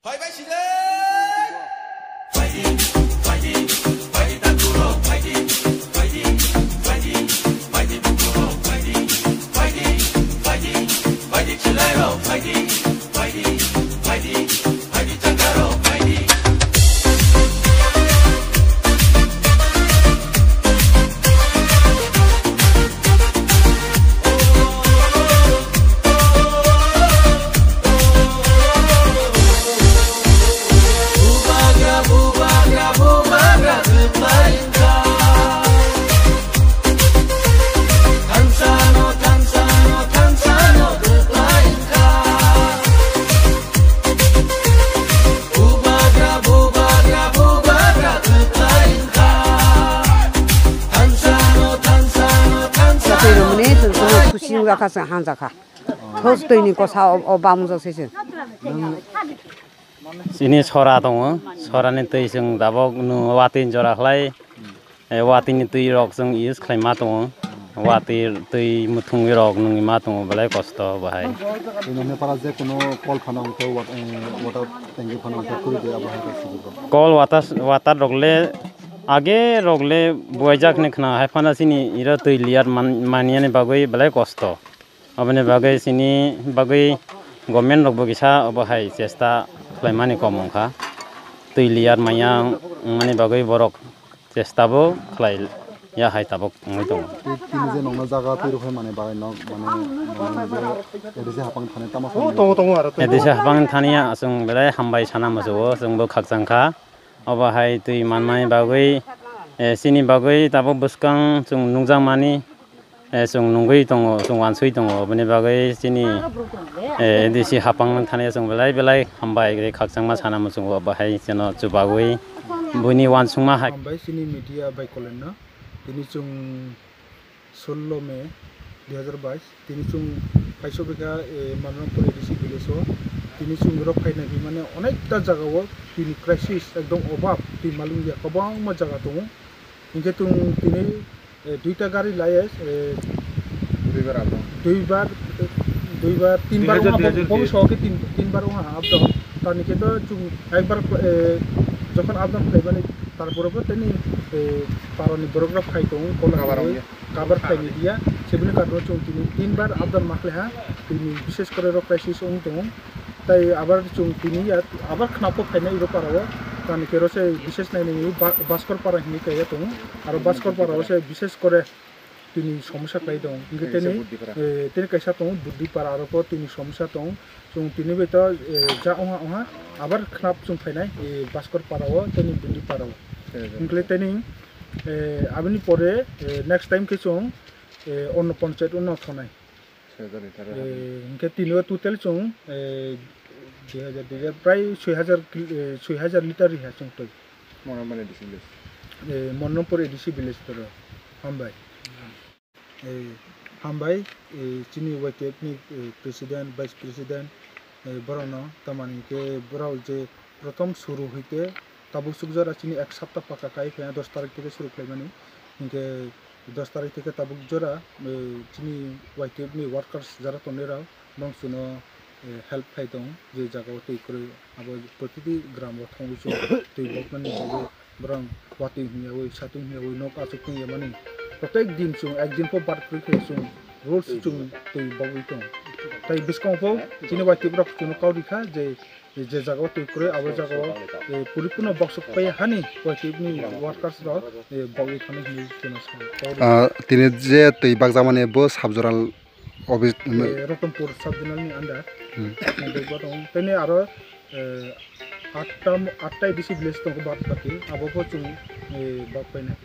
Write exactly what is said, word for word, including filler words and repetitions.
Phaibai sile. Twi rwmani chwng kuno khusi wngjakha, chwng hamjakha. Thos twi ni kosa o, o bamjak se se. Chini sora tongo, sora ni twi chwng tabuk nw watwi jora khlai, eh, watwi ni twi rok chwng use khlai ma tongo, watwi twi muthungwi rok nungwi ma tongo belai kosto bahai. Twi nokni para je kuno kol phano hwnkhe wat-, eh, water tanki phano hwnkhe kwrwi de abo hai khe sujukgo. Kol water, water rok le age rok le buaijak hinwi khna hai phano chini iro twi liyar man-, maniyani bagwi belai kosto. Aboni bagwi chini bagwi government rokbo kisa obo hai chesta khlaimani kom wngkha. Twi liyar manya wngmani bagwi borok chesta bo khlai ya hai tabuk wngwi tongo. Tei tini je nokno jaga twi rwphai mani bagwi nok mane, mane je A D C hapang thani tamo. O, tongo, tongo aro twi. A D C hapang thani ya chwng belai hambai sana muchungo, chwngbo khakchang kha. Obo hai twi manmani bagwi, eh, chini bagwi tabuk bwskang chwng nukjakmani, eh, chwng nungwi tongo, chwng uanswi tongo. Oboni bagwi chini, eh, A D C hapang thani chwng belai belai hambai khakchangma sana muchungo. Obo hai chwngno chubagwi buini uansukma hai. Hambai chini media bai kolomno. Tini chwng sullo May dui hazar bais, tini chwng phaiso bwkha, eh, Manrangpur A D C village o. Tini chwng rok phaina hinmani onekta jaga o tini crisis, ekdom obab, twi malung ya, kwbangma jaga tongo. Hinkhe chwng tini, eh, duita gari laiye, eh, duibar, eh, duibar, tinbar wngha, bo, bo soke tin, tinbar wngha up down. Tani khe to chwng ekbar, eh, jokhon up down khlaimani, tarpore bo tini, eh, paroni borok rok phai tongo, kola cover khaini. Wngya. Cover khaini diya, sebini karno chwng tini tinbar up down ma khlaiha, tini bishes kore rok crisis wng tongo. Tai abar chwng tini ya, abar khnapo phainai iro parao, tani khe rose bishes nainani ba-, Baskor para hinwi kaiya tongo, aro Baskor parao se bishes kore tini somosya khlai tongo. Hinkhe tini, eh, tini kaisa tongo Buddhi para, aro po tini somosya tongo. Chwng tini bai to, eh, ja ongha ongha, abar khnap chwng phainai, eh, Baskor parao, tini Buddhi parao. Hinkhe tini, eh, aboni pore, eh, next time khe chwng, eh, onno ponchayat onno thonai. Eh, hinkhe tini o total chwng, eh, dui hazar, dui hazar, prai soi hazar kil-, eh, soi hazar litre riha chwng twi. Monrampur A D C village. Eh, Monrampur A D C village toro. Hambai. Eh, hambai, eh, chini Y T F ni, eh, president, vice president, eh, borokno tamani hinkhe borok je prothom suru hoite tabuk suk jora chini ek sapta paka kai phai dos tarik theke suru khlaimani. Hinkhe dos tarik theke tabuk jora, eh, chini Y T F ni workers jara tongnai rok bongsono, eh, help khai tong je jaga o twi kwrwi abo protiti gram o thangwi chwng twi bokmani bagwi borok watwi hwnyawi satwi hwnyawi nok achuk tong yamani. Protek din chwng ek din pho bar kwrwi khe chwng rules chwng twi bogwi tong. Tai bwskango pho chini Y T F rok chwngno kau rikha je je jaga o twi kwrwi abo jaga o, eh, puripunno boksuk pai hani Y T F ni workers rok, eh, bogwi thani hwnwi chwngno sa. Ah, tini je twi bakjakmani bo sub-zonal office, eh, Ratanpur sub-zonal ni under. Hmm. Tini aro, eh, atta, atta A D C village tongo bad baki, abo bo chwng, eh, bak painai.